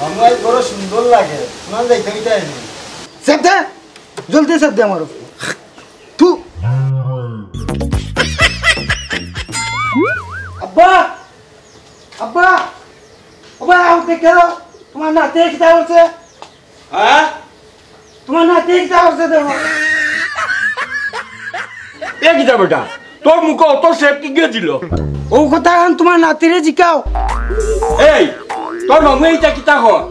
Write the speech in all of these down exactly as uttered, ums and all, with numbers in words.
আমার বড় সুন্দর লাগে, তোমার যাইতে হইতে হয়নি। সেপ দে, জলদি সেপ দে আমার উপরে। তু। আব্বা, আব্বা, ও ভাই, আও দেখো, তোমার নাতি কিতা করছে? হ্যাঁ? তোমার নাতি কিতা করছে দেখো। এ কিতা বেটা, তোর মুখো অত সেপ কিগিয়ে দিল? ও কথা এখন তোমার নাতিরে জিকাও। এই, তোর মামু এইটা কিতা কর?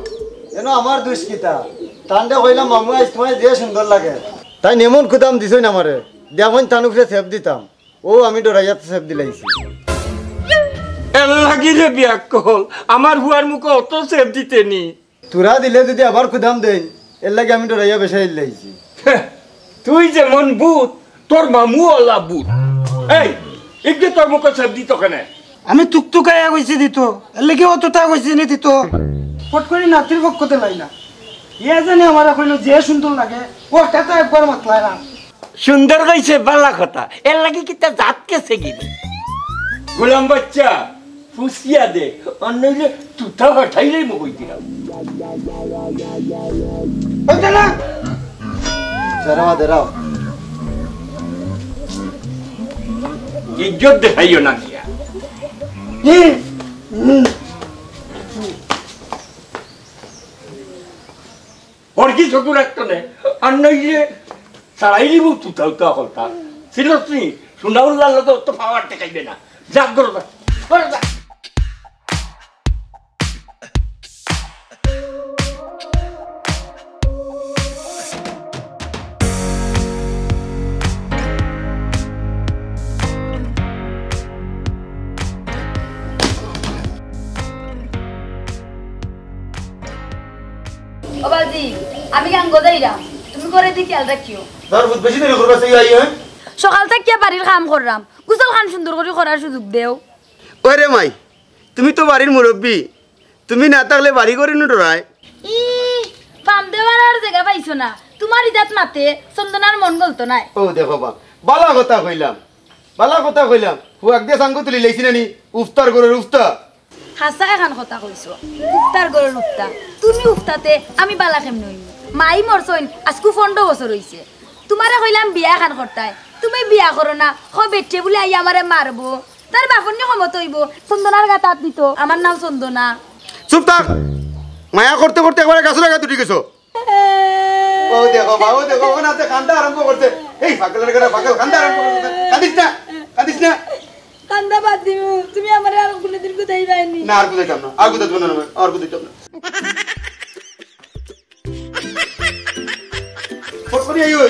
এনো আমার দুষ কিতা? তানরে কইলাম, "মামু, আইজ তোমার যে সুন্দর লাগে।" তাইন এমন কুদাম দিছইন আমারে, দেখইন তান উপরে সেপ দিতাম। ও আমি ডরাইয়া তো সেপ দিলাইছি। এর লাগি রে বিয়াক্কল, আমার হুয়ার মুখো অত সেপ দিতে নি। তোরা দিলে যদি আবার কুদাম দেইন, এর লাগি আমি ডরাইয়া বেশা দিলাইছি। তুই যেমন ভূত, তোর মামু অলা ভূত। এই, ইগিয়ে তোর মুখো সেপ দিত কেনে? আমি তুকতুকাইয়া কইছি দিত, এর লাগি অতটা কইছি নি দিত। ফট করি নাতির পক্ষতে লাইলা। ইয়া জানি আমারে কইলো যে সুন্দর লাগে, ও কথা একবার মাতলায় না। সুন্দর কইছে বালা কথা, এর লাগি কিতা জাত গেছে গি? গোলাম বাচ্চা, ফুসিয়া দে, আর নইলে তুতা ফাটাইলেই মু কই দিলাম। ওই দাঁড়া। দাঁড়াও, দাঁড়াও। ইজ্জত দেখাইও না মিয়া। হুম, হুম। ওর কি চকুর একটা নে? আর নইলে সারাই দিব তুতা উতা হলতা। সিলসনি, সুনাউল্লার লগে অত পাওয়ার দেখাইবে না। যা, ঘরো যা। ঘরো যা। ও বাজি, আমি গাঙ্গো যাইরাম, তুমি ঘরেদি খেয়াল রাখিও। ধর, বুঝ বেশি দেরি করবা, সেই আই, হ্যাঁ? সকাল থাকিয়া বাড়ির কাম কররাম, গোসল খান সুন্দর করি করার সুযোগ দেও। ওরে মাই, তুমি তো বাড়ির মুরব্বি, তুমি না থাকলে বাড়ি ঘর নু ডরায়। ই, পাম দেওয়ার আর জাগা পাইছো না, তোমার ইজাত মাতে, চন্দনার মন গলতো নায়। ও দেখো বা, বালা কথা কইলাম, বালা কথা কইলাম, হুয়াক দিয়া সাঙ্গ তুলি লাইছি না নি, উফতার ঘরর উফতা। হাছা এখান কথা কইছো। উফতার ঘরর উফতা। তুমি উফতাতে আমি বালা কেমনে অইমু? মাই মরছইন, আজকু পনরো বছর অইছে। তুমারে কইলাম বিয়া এখান করতায়, তুমি বিয়া করো না। কও বেটিয়ে বুলে আইয়া আমারে মারবো। তার বাপর নি ক্ষমতা অইবো, চন্দনার গাত আত দিতো। আমার নাম চন্দনা। চুপ থাক। মায়া করতে করতে একবারে গাছর আগাত উঠি গেছো। ও দেখো, বাবু দেখো, ওখানে আছে কান্দা আরম্ভ করছে। এই পাগলের ঘরে পাগল, কান্দা আরম্ভ করছে। কান্দিস না, কান্দিস না। কান্দা বাদ দিমু, তুমি আমারে আর কোনোদিন কুদাইবায় নি। না, আর কুদাইতাম না, আর কুদাইতাম না, আর কুদাইতাম না। ফট করি আইও।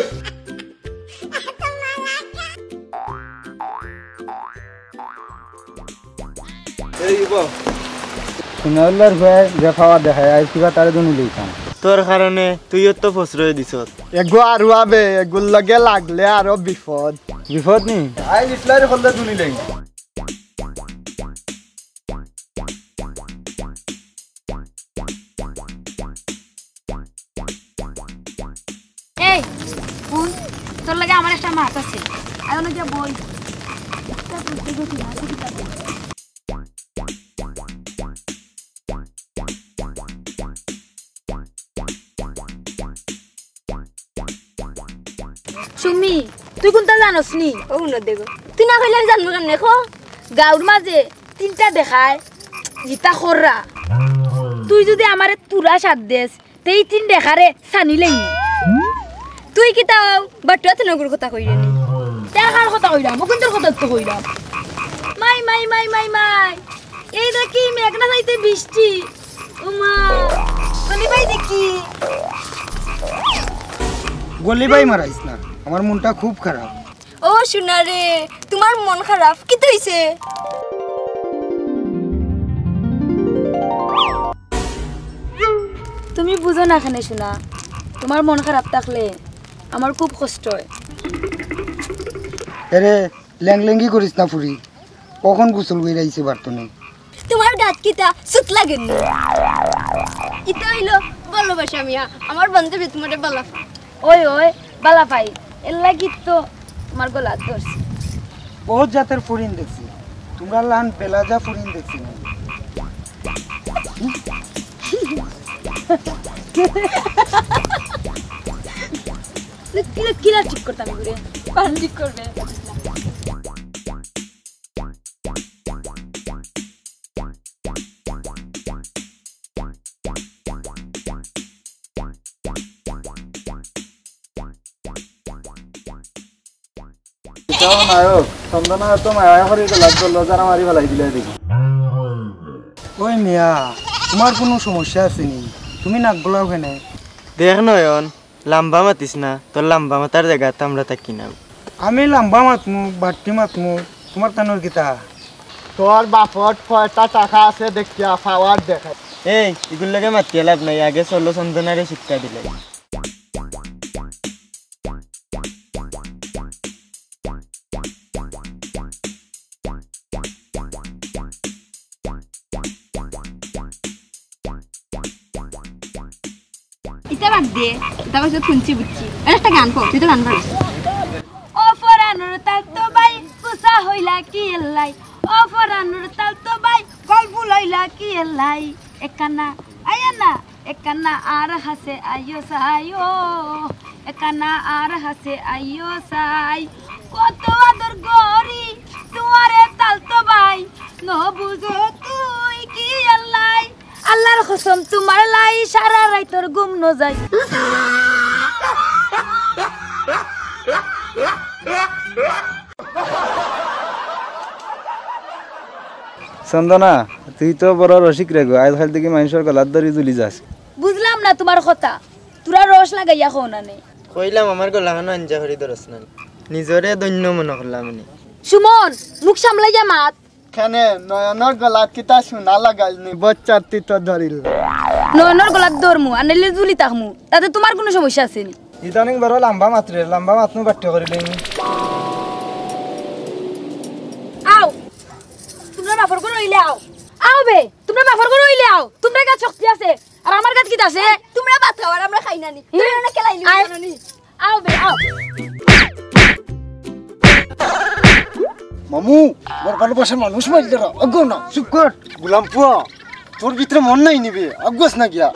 এই বা। সুনাউল্লার ভাই যে পাওয়ার দেখায়, আইজ কিবা তারে দুনি লইতাম। তোর কারণে তুইও তো ফসরয়ে দিছস। এগু আর হুয়াবে, এগুর লগে লাগলে আরো বিপদ। বিপদ নি? আই ইসলাইর হল্লে দুনি লই। এই, হুন, তোর লগে আমার একটা মাত আছে। আয়, অনো গিয়া বই। সুমি, তুই কুনটা জানোস নি? ও না দেখো, তুই না কইলে আমি জানবো কেমনে? কো। গাঁওর মাঝে তিনটা দেখায়, ইতা কররা। তুই যদি আমারে তুরা সাথ দেস, তে ই তিন দেখারে সানি লইমু। তুই কিতা অউ? বাটুয়া তো নগর কথা কইরে নি। টেকার কথা কইরাম, অগুইন্তর কথা তো কইরাম। মাই, মাই, মাই, মাই, মাই। এই দেখি মেঘনা যাইতে বৃষ্টি। ও মা, গলি ভাই দেখি। গলি ভাই মারাইস না, আমার মনটা খুব খারাপ। ও সোনা রে, তোমার মন খারাপ, কিতা অইছে? তুমি বুঝো না কেনে সোনা, তোমার মন খারাপ থাকলে আমার খুব কষ্ট অয়। এরে, ল্যাংলেঙ্গি করিস না ফুরি, কখন গোসল কইরা আইছে বারতনে। তোমার গাত কিতা সুত লাগে নি? ইতা অইলো ভালোবাসা মিয়া, আমার বান্ধবী তোমারে বালা পায়। ওই, ওই, বালা পাই, এর লাগি তো তোমার গলাত ধরছি। বহুত জাতের ফুরিন দেখছি, তোমরার লাখান বেলাজা ফুরিন দেখছি না। কিলা, কিলা ঠিক করতাম ঘুরে? পান ঠিক করবে। ইতাও নায়ক, চন্দনা তো মায়া করি গলাত ধরলো, যারা মারি ফালাই দিলে দেখি। ওই মিয়া, তোমার কোনো সমস্যা আছে নি? তুমি নাক গলাও কেনে? দেখ নয়ন, লাম্বা মাতিস না, তোর লাম্বা মাতার জাগাত আমরা থাকি না। আমি লাম্বা মাতমু, বাট্টি মাতমু, তোমার তানোর কিতা? তোর বাপর কয়টা টাকা আছে দেখিয়া পাওয়ার দেখা। এই, ইগুর লগে মাতিয়া লাভ নাই, আগে চলো চন্দনারে শিক্ষা দিলে। ইতা বাদ দে, ইতা কইছে শুনছি বুঝছি। এর একটা গান কর, তুই তো গান পারিস। ও ফরানুর তাল তো বাই, কুসা হইলা কি এল্লাই? ও ফরানুর তাল তো বাই, গল ফুলাইলা কি এল্লাই? একানা, আয়া না, একানা আর হাসে আইও সাইও, একানা আর হাসে আইও সাই। কত আদর গরি, তুয়ারে তাল তো বাই, ন বুঝো তুই কি এল্লাই? আল্লাহর কসম তোমার লাই সারা রাইতর ঘুম ন যায়। চন্দনা, তুই তো বড় রসিক রে গো, আইজ কাইল থাকি মাইনষর গলাত ধরি ঝুলি যাস। বুঝলাম না তোমার কথা, তোরা রস লাগাইয়া কও না নে। কইলাম আমার গলাখানো আঞ্জা করি ধরস না, নিজরে ধন্য মনে করলাম নি। সুমন, মুখ সামলাইয়া মাত। কেনে নয়নর গলাত কিতা সোনা লাগাইল নি? বচ্চার তুই তো ধরিল। নয়নর গলাত ধরমু, আনলে ঝুলি থাকমু, তাতে তোমার কোনো সমস্যা আছে নি? ইদানিং বড় লাম্বা মাতরে, লাম্বা মাতমু বাট্টি করিলে নি। আও, তোমরা বাপর ঘর অইলে আও। আও বে, তোমরা বাপর ঘর অইলে আও, তোমরা গাত শক্তি আছে, আর আমার গাত কিতা আছে? তোমরা ভাত খাও আর আমরা খাই না নি। হুম? তোমরা না খেলাইলি আয়। জানো নি? আও বে, আও। মামু, মোর ভালোবাসার মানুষ মারিল রে, আগুয়া না। চুপ কর, গোলাম পুয়া। তোর ভিতরে মন নাই নি বে, আগুয়াস না গিয়া।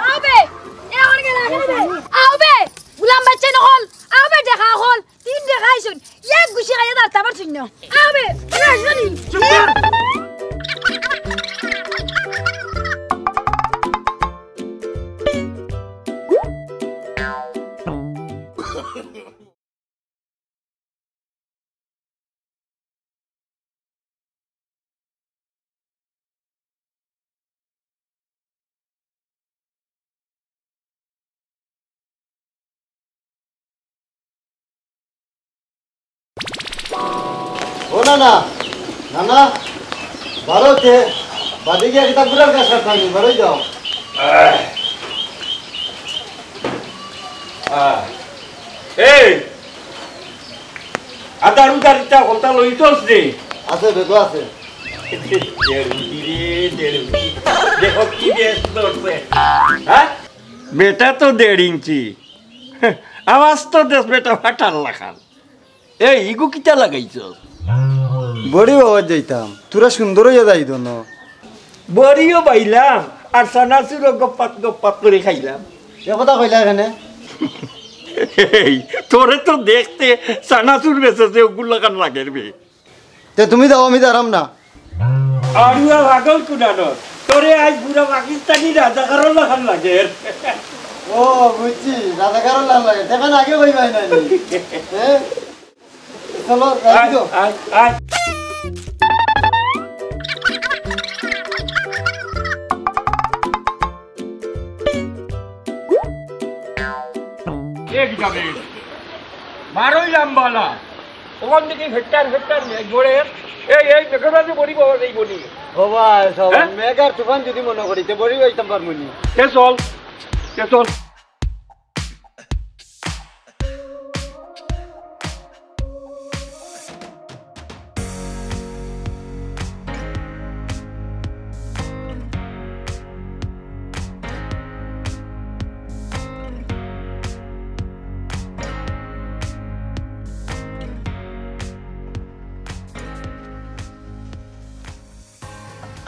আও বে, এখন গেলা, এখন বে। আও বে, গোলাম বাচ্চা নকল। আও বে, দেখা হল। তিন দেখা আইছুন। এক গুছি খাইয়া দাঁড়াতে পারছুন না। আও বে, এরা আইছুন নি? চুপ কর। ও না না, না না, বারো তে, বাদে গিয়া কিতা ঘুরার কাজ করতে হয়নি, বারোই যাও। আহ, এই, আদার উদার ইটা হলতা লইতস রে। আছে, বেগো আছে। দেড় উঠি রে, দেড় উঠি। দেখো কি বেশ ধরছে। হ্যাঁ? বেটা তো দেড় ইঞ্চি। আওয়াজ তো দেশ বেটা ফাটার লাখান। এই, ইগু কিতা লাগাইছস? বড়ি বাবার যাইতাম, তোরা সুন্দর হইয়া যাই দোনো। বড়িও বাইলাম, আর চানাচুরও গপ্পাত গপ্পাত করে খাইলাম। এ কথা কইলা এখানে? এই, তোরে তো দেখতে চানাচুর বেচে যে ওগুলা কান লাগের বে। তে তুমি যাও, আমি দাঁড়াম না। আড়ুয়া পাগল কুনানোর, তোরে আজ বুড়া পাকিস্তানি রাজাকারর লাখান লাগের। ও, বুঝছি, রাজাকারর লাখান লাগে। সেখানে আগে কইবাই না নি? হ্যাঁ? চলো, যাই আয়, তো। আয়, আয়। এ কিতা বে? বারোই লাম্বালা। ওখান থেকে ফেট্টার ফেট্টার মেঘ ধরে। এই, এই মেঘের মাঝে বড়ি বাবা নেই বলি। ও ভাই, সব হ্যাঁ? মেঘ আর তুফান যদি মনে করি, তে বড়ি পাইতাম পারমু নি। কে চল, কে চল।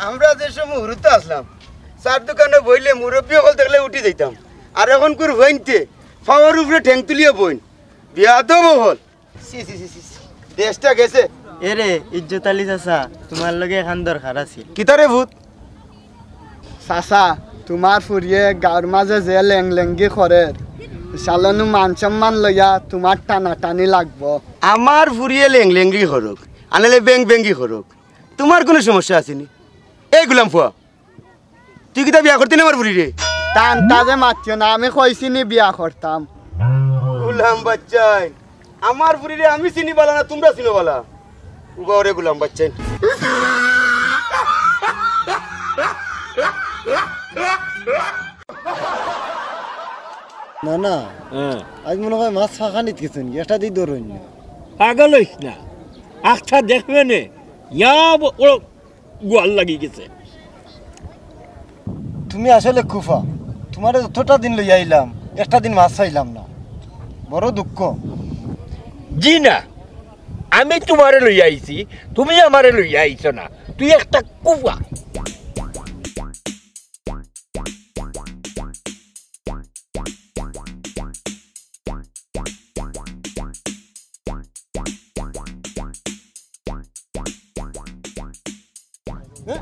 আমরা যে সময় হুরুতা আছলাম, চার দোকানো বইলে মুরব্বি অকল দেখলে উঠি যাইতাম। আর অখনকুর বইন্তে পাওর উপরে ঠেং তুলিয়া বইন। বেয়াদব অকল। ছি, ছি, ছি, ছি, ছি। দেশটা গেছে। এরে, ইজ্জত আলী চাচা, তুমার লগে এখান দরকার আছিল। কিতারে ভূত? চাচা, তুমার ফুরিয়ে গাঁওর মাঝে যে লেংলেঙ্গি করের, শালানু মান সম্মান লইয়া তুমার টানাটানি লাগবো। আমার ফুরিয়ে লেংলেঙ্গি করুক, আনালে বেং বেঙ্গি করুক, তুমার কুনু সমস্যা আছেনি? এই গুলাম ফুয়া, তুই কিতা বিয়া করতে না আমার ফুরিরে? টানটা যে মাতিও না, আমি কইছি নি বিয়া করতাম। গুলাম বাচ্চাই, আমার ফুরিরে আমি চিনি বালা না তুমরা চিনো বালা? উবা ওরে গুলাম বাচ্চাই। না, না, হ্যাঁ। আজ মনে হয় মাছ ফাঁকানিত গেছেন, এটা দিয়ে ধরুন না। পাগল হইস না, আখটা দেখবে নে, ইয়া ব-, ও গোয়াল লাগি গেছে। তুমি আসলে কুফা, তুমারে যতটা দিন লইয়া আইলাম, একটা দিন মাছ পাইলাম না, বড় দুঃখ। জি না, আমি তুমারে লইয়া আইছি, তুমি আমারে লইয়া আইছো না, তুই একটা কুফা। এ,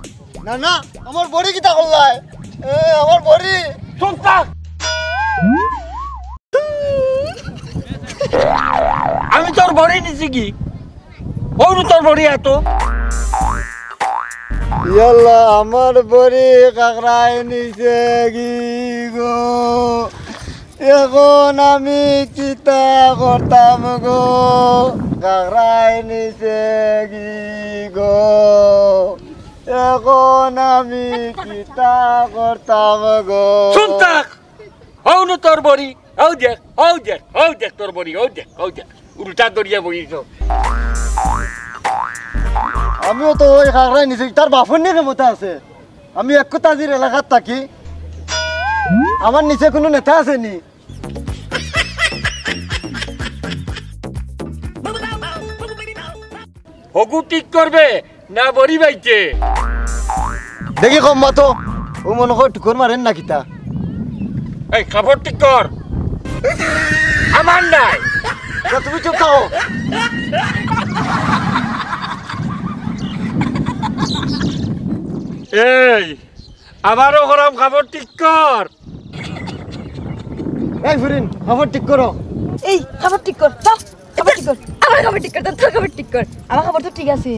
না, না, আমার বড়ি কিতা করলায়? এ, আমার বড়ি। চুপ থাক। আমি তোর বড়ি নিছি কি? ওর তোর বড়ি এত। ইয়াল্লা, আমার বড়ি কাকড়ায় নিছে গি গো। এখন আমি কিতা করতাম গো, কাকড়ায় নিছে গি গো, এখন আমি কিতা করতাম গো। চুপ থাক। হউ নু তোর বড়ি, হউ দেখ, হউ দেখ, হউ দেখ তোর বড়ি, হউ দেখ, হউ দেখ। উল্টা দরিয়া বইছ। আমিও তো ওই কাকড়ায় নিছি, তার বাপর নিয়ে ক্ষমতা আছে। আমি এক তাজির এলাকাত থাকি, আমার নিচে কুনু নেতা আছেনি। হগু ঠিক করবে না বড়ি বাইতে? দেখি কম মাতো, ও মনে হয় টুকর মারেন না কিতা? এই কাপড় ঠিক কর। আমার নাই। না, তুমি চুপ থাকো। এই, আবারও করাম, কাপড় ঠিক কর। এই ফুরিন, কাপড় ঠিক করো। এই, কাপড় ঠিক কর, যা, কাপড় ঠিক কর। আমার কাপড় ঠিক কর, তোর, তোর কাপড় ঠিক কর। আমার কাপড় তো ঠিক আছে।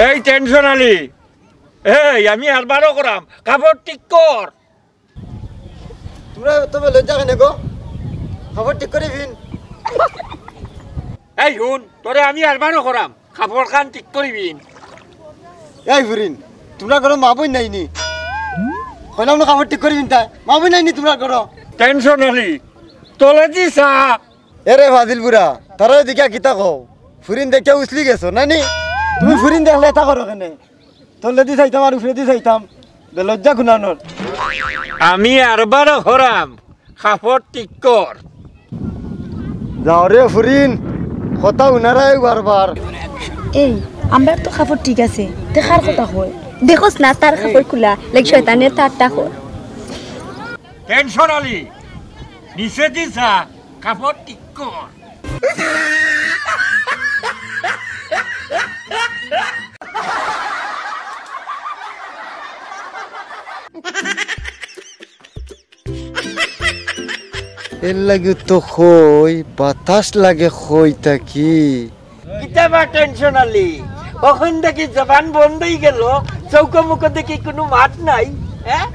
এই টেনশন আলী, এই আমি আরবারও করাম, কাপড় ঠিক কর। তোমরা তবে লজ্জা কেনে গো? কাপড় ঠিক করি ফিন। এই হুন, তোরে আমি আরবারও করাম, কাপড় খান ঠিক করি ফিন। এই ফুরিন, তোমরা ঘরো মা বইন নাইনি? কইলাম না কাপড় ঠিক করি ফিনতা, মা বইন নাইনি তোমরা ঘরো? টেনশন আলী, তলেদি চা। এরে ফাজিল বুড়া, তারা এদিকে কিতা কও? ফুরিন দেখে উছলি গেছো, না নি? তুমি ফুরিন দেখলে এটা করো কেনে? তলেদি চাইতাম আর উপরেদি চাইতাম, বেলজ্জা গুনানোর। আমি আরবারও করাম, কাপড় ঠিক কর। যাও রে ফুরিন, কথা উনারাই বারবার। এই, আমরার তো কাপড় ঠিক আছে, তে কার কথা কয়? দেখোস না তার কাপড় খুলা, লাইক শয়তানের তারটা কয়। টেনশন আলী, নিচেদি চা, কাপড় ঠিক কর। এর লাগি তো কই, বাতাস লাগে কই থাকি। কিতা বা টেনশন আলী? অখন দেখি জবান বন্ধ অই গেল, চউখো মুখো দেখি কুনু মাত নাই, হ্যাঁ?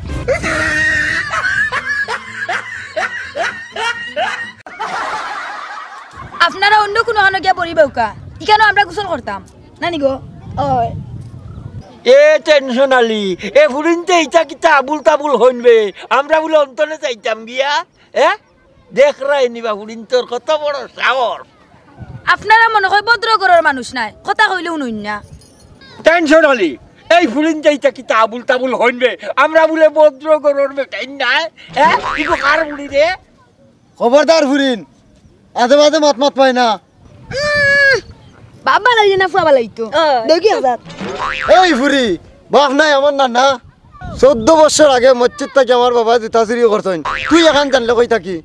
আপনারা অন্য কুনু খানো গিয়া বড়ি বাউক্কা, ইখানো আমরা গোসল করতাম, না নি গো? অয়। এ টেনশন আলী, এ ফুরিন্তে ইতা কিতা আবুল তাবুল কইন বে, আমরা বুলে অন্তনে যাইতাম গিয়া, এ? দেখরায়নি বা ফুরিন্তর কত বড় সাহস। আপনারা মনে কয় ভদ্র ঘরর মানুষ নায়, কথা কইলেও হুনইন না। টেনশন আলী, এই ফুরিন্তে ইতা কিতা আবুল তাবুল কইন বে, আমরা বুলে ভদ্র ঘরর বেটাইন নায়, হ্যাঁ? কিন্তু কার বুড়ি রে? খবরদার ফুরিন, আজে বাজে মাত মাতবায় না। উম, বাপ বালা অইলে না ফুয়া বালা অইতো? অয়। দেখি আজাদ। এই ফুরি, বাপ নাই আমার নানা। চৌদ্দ বছর আগে মসজিদ থাকি আমার বাবা জুতা চুরি করছইন। তুই এখান জানলে কই থাকি?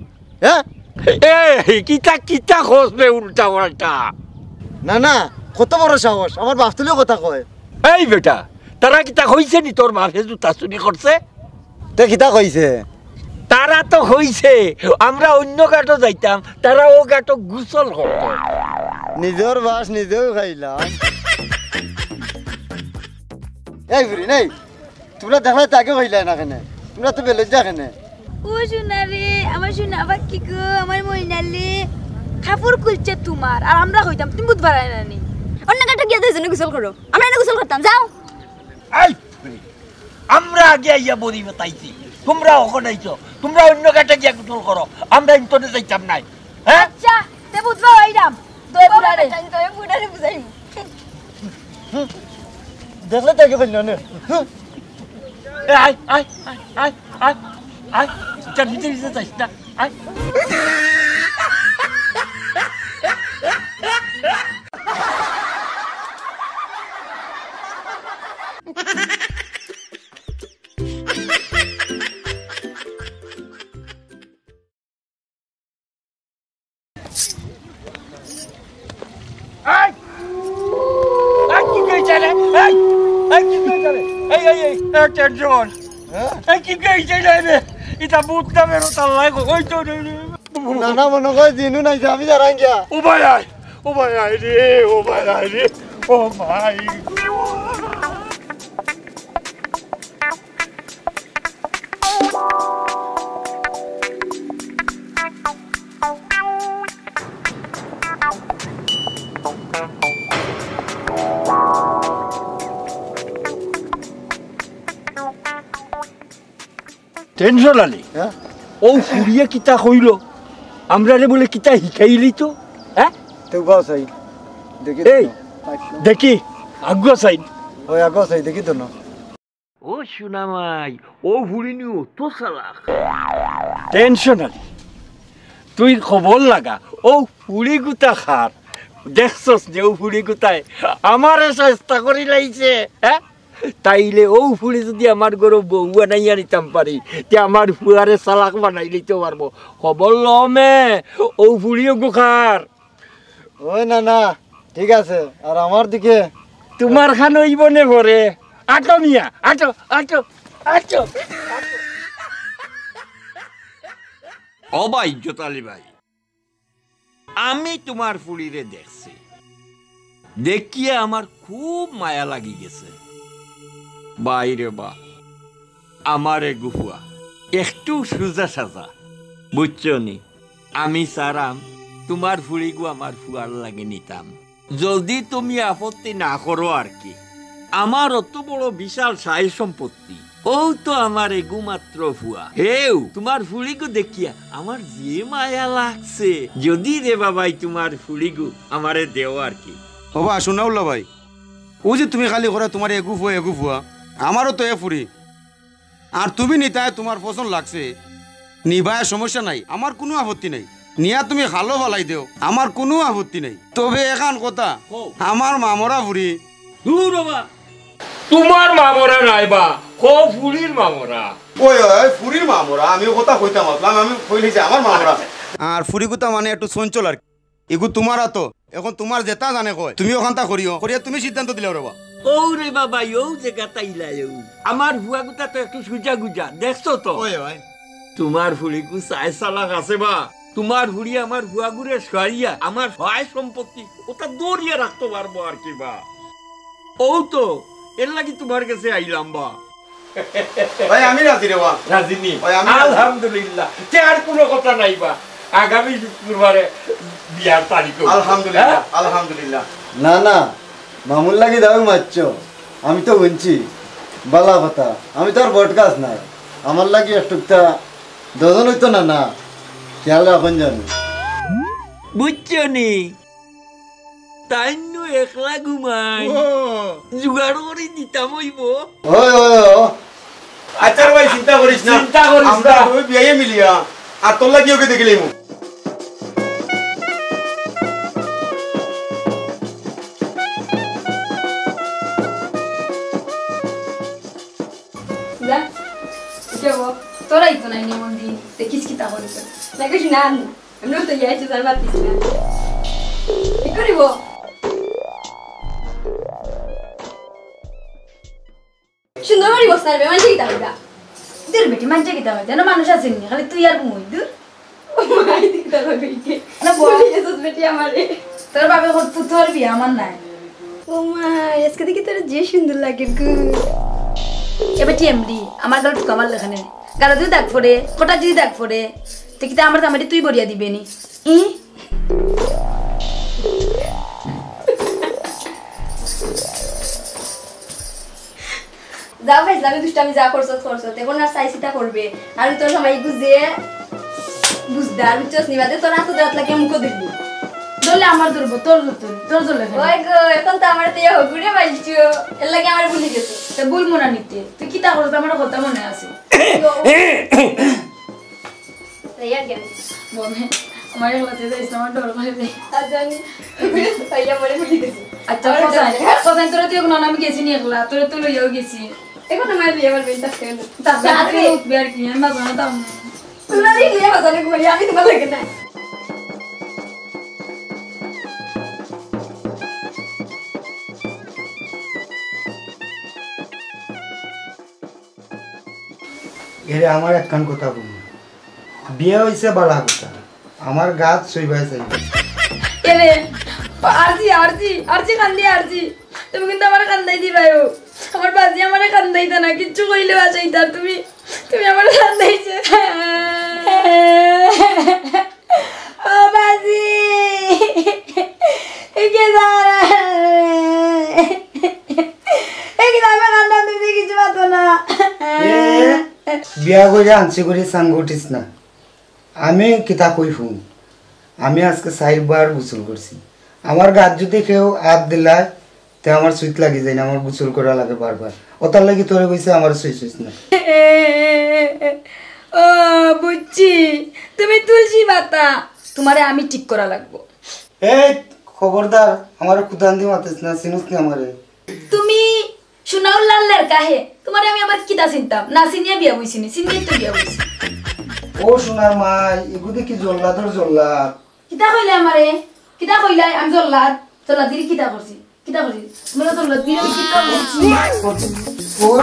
হ্যাঁ? এ, কিতা, কিতা কস বে উল্টা পাল্টা? না, না, কত বড় সাহস, আমার বাপ তুলিও কথা কয়। এই বেটা, তারা কিতা কইছে নি তোর বাপে জুতা চুরি করছে? তে কিতা কইছে? তারা তো কইছে, আমরা অন্য ঘাটো যাইতাম, তারা ও ঘাটো গোসল করতো। নিজর বাস নিজেও খাইলাম। এই ফুরি, নেই, তোমরা দেখলে তো আগে কইলায় না কেনে? তোমরা তো বেলজ্জা কেনে? ও সোনা রে, আমার সোনা পাখি গো, আমার মইনালি, কাপড় খুলছে তোমার, আর আমরা কইতাম, তুমি বুঝবার না নি? অন্য ঘাটো গিয়া দুইজনে গোসল করো, আমরা এনে গোসল করতাম, যাও। এই, আমরা আগে আইয়া বড়ি বাতাইছি, তোমরা অখন আইছো, তোমরা অন্য ঘাটে গিয়া গোসল করো, আমরা ইন্তনে যাইতাম নায়। হ্যাঁ? আচ্ছা, তে বুঝবা অইরাম। দই বুড়ারে। দই বুড়ারে বুঝাইমু। দেখলে তাকে কইল না। এ, আয়, আয়, আয়, আয়, আয়, আয়। ইটার ভিতরে ভিতরে যাইস না। আয়। এই! এই, কি কইছে রে? এই! এই, কি কইছে রে? এই, এই, এই, এই, টেনশন। হ্যাঁ? এই, কি কইছে রে রে? ইটা ভূত না বেরো তার লাগে, ওই তো রে, রে। না, না, মনে কয় জিনু নাই, আমি দাঁড়াই গিয়া। ও ভাই আয়, ও ভাই আয় রে, ও ভাই আয় রে, ও ভাই। টেনশন আলী, হ্যাঁ? ও ফুরিয়ে কিতা কইল? আমরারে বলে কিতা হিকাইলি তো? হ্যাঁ? তো বাস আই। দেখি এই, তো। দেখি, আগুয়া চাই। ওই আগুয়া চাই, দেখি তো না। ও সোনামাই, ও ফুড়ি নু অত চালাক। টেনশন আলী, তুই খবর লাগা, ও ফুড়ি গুতা খার। দেখছস যে ও ফুড়ি গুতায় আমারে চেষ্টা করি লাইছে, হ্যাঁ? তাইলে ও ফুড়ি যদি আমার ঘরো বউ বানাইয়া নিতাম পারি, তে আমার ফুয়ারে চালাক বানাই লইতে পারবো। খবর লমে, ও ফুড়িও গুখার। ওই না, না, ঠিক আছে। আর আমার দিকে? তোমার খান অইব নে পরে। আটো মিয়া, আটো, আটো, আটো। ও ভাই, ইজ্জত আলী ভাই, আমি তোমার ফুড়িরে দেখছি, দেখিয়া আমার খুব মায়া লাগি গেছে। ভাই রে বা, আমার এগু ফুয়া একটু সুজা সাজা, বুঝছো নি? আমি চারাম তোমার ফুড়িগু আমার ফুয়ার লাগি নিতাম, যদি তুমি আপত্তি না করো আর কি। আমার অত বড় বিশাল সাই সম্পত্তি, ও তো আমার এগু মাত্র ফুয়া, হেউ তোমার ফুড়িগু দেখিয়া আমার যে মায়া লাগছে। যদি রে বাবাই তোমার ফুড়িগু আমারে দেও আর কি। ওবা, সোনাউল্লা ভাই, ও যে তুমি খালি করা তোমার এগু ফুয়া, এগু ফুয়া, আমারও তো এ ফুড়ি। আর তুমি নিতায় তোমার পছন্দ লাগছে, নিবায়, সমস্যা নাই, আমার কুনু আপত্তি নাই। নিয়া তুমি খালো ফালাই দেও, আমার কুনু আপত্তি নাই। তবে এখান কথা, কও। আমার মামরা ফুড়ি। দূর বাবা, তোমার মামরা নাই বা, কও ফুড়ির মামরা। ওই, ওই, ওই, ফুড়ির মামরা, আমি ও কথা কইতাম আসলাম, আমি কইলি যে আমার মামরা। আর ফুড়ি কথা মানে একটু চঞ্চল আর কি। ইগু তোমার আতো, এখন তোমার যেটা জানে কয়, তুমি ওখানটা করিও, করিয়া তুমি সিদ্ধান্ত দিলাও রে বা। ও রে বাবা, ও যে গাতাইলা ও। আমার ফুয়াগুতা তো একটু সুজা গুজা, দেখছো তো? ওই, ওই। তোমার ফুড়িগু সাই চালাক আছে বা। তোমার ফুড়ি আমার ফুয়াগুরে সারিয়া আমার সহায় সম্পত্তি ওটা দৌড়িয়া রাখতে পারবো আর কি বা। ও তো, এর লাগি তোমার কাছে আইলাম বা। ভাই, আমি রাজি রে বা। রাজি নি? ভাই, আমি রাজি। আলহামদুলিল্লাহ। তে আর কোনো কথা নাই বা। আগামী শুক্রবারে বিয়ার তারিখ অইবো। আলহামদুলিল্লাহ, হ্যাঁ? আলহামদুলিল্লাহ। না, না, মামুর লাগি দাবি মারছ। আমি তো হুনছি। বালা কথা। আমি তো আর বট গাছ নাই। আমার লাগি একটুকটা ডজন অইতো না, না। খেয়াল রাখুন জানি। বুঝছো নি? তাইন নু একলা ঘুমাই। ও। জোগাড় করি দিতাম অইবো। ওই, ওই, ওই। আচ্ছা রে ভাই, চিন্তা করিস না। চিন্তা করিস আমরা না। দুই বিয়াইয়ে মিলিয়া আর তোর লাগিও কে দেখিলাইমু। কিস কিতা করি তো? না কিছু না আন। আমি তো ইয়াই তো জানবার দিস না। কি করিব? সুন্দর করি বস না রে, মানে কিতা কইবা? দূর বেটি, মানছে কিতা কইতে? না মানুষ আছে নি, খালি তুই আর মুই, দূর। ও মাই দিকটা কইবে কি? না, বল। ভুলি গেছস বেটি আমারে। তোর বাবে কত পুতর বিয়া আমার নাই। ও মা, আজকে দেখি তোর যে সুন্দর লাগে গো। এ বেটি এমডি, আমার গাল টুকা মারলে এখানে। গালো যদি দাগ পড়ে, কোটা যদি দাগ পড়ে, তো কিতা আমার জামাইটি তুই বরিয়া দিবে নি? ই? যা ফাইজলামি দুষ্টামি যা করছত, করছত। এখন আর চাইছিতা করবে। আর তোর সময় বুঝে বুঝদার, বুঝছস নি? বাদে তোর আতো দাঁত লাগে মুখো দিবি। ধরলে আমার ধরবো, তোর ধরতো, তোর ধরলে কেন? ওই গো, এখন তো আমার তো ইয়ে হগুরে মাইলছো। এর লাগে আমার ভুলি গেছে। তে ভুল মনে নিতে। তুই কিতা করছ? আমার কথা মনে আছে। তাই আর কেন? বলে, আমার একলাতে যাইস না, আমার ডর করে দেয়। আর জানি, ভাইয়া মরে ভুলি গেছে। আচ্ছা, আমার কোথায়? ডর। কোথায় তোরা তুই এখন আমি গেছি নি একলা, তোরা তো লইয়াও গেছি। এখন আমার বিয়ে আমার বেনটা কেন? তারপরে তারপরে তুই উঠবে আর কি, আমি বাজানো তাও না। তোরা এই বিয়ে বাজানো ঘুমালি, আমি তোমার লাগে না। এরে আমার একখান কথা বলুন, বিয়া হইছে বালা কথা, আমার গাত সইবাই চাই। এরে, আরজি, আরজি, আরজি কান্দি, আরজি। তুমি কিন্তু আমার কান্দাই দিবাই ও। আমার বাজি আমারে কান্দাইতা না, কিচ্ছু কইলে বাঁচাইতা তুমি। তুমি আমার কান্দাইছে। ও বাজি, এ কে জানে? এ কি জানে কান্দা দিতে কিছু পাতো না? এ, বিয়া করে আনছি করে সাঙ্গ উঠিস না। আমি কিতা কই হুন, আমি আজকে চাইরবার গোসল করছি। আমার গাত যদি কেউ হাত দিলায়, তে আমার সুইত লাগি যায় না, আমার গোসল করা লাগে বারবার। ওটার লাগি তোরে কইছে আমার সুই সুইস না। ও, বুঝছি, তুমি তুলসী পাতা, তোমারে আমি ঠিক করা লাগবো। এই, খবরদার, আমারে কুদান দি মাতিস না, চিনিস নি আমারে। তুমি সোনাউল্লার লেরকা হে, তোমারে আমি আবার কিতা চিনতাম? না চিনিয়া বিয়া বইছি নি, চিনিয়া তো বিয়া বইছি। ও সোনার মাই, এগুদি কি জল্লাদর জল্লাদ? কিতা কইলে আমারে? কিতা কইলাই? আমি জল্লাদ? জল্লাদগিরি কিতা করছি? কিতা করছি? তোমরা জল্লাদগিরি কিতা করছি? ওর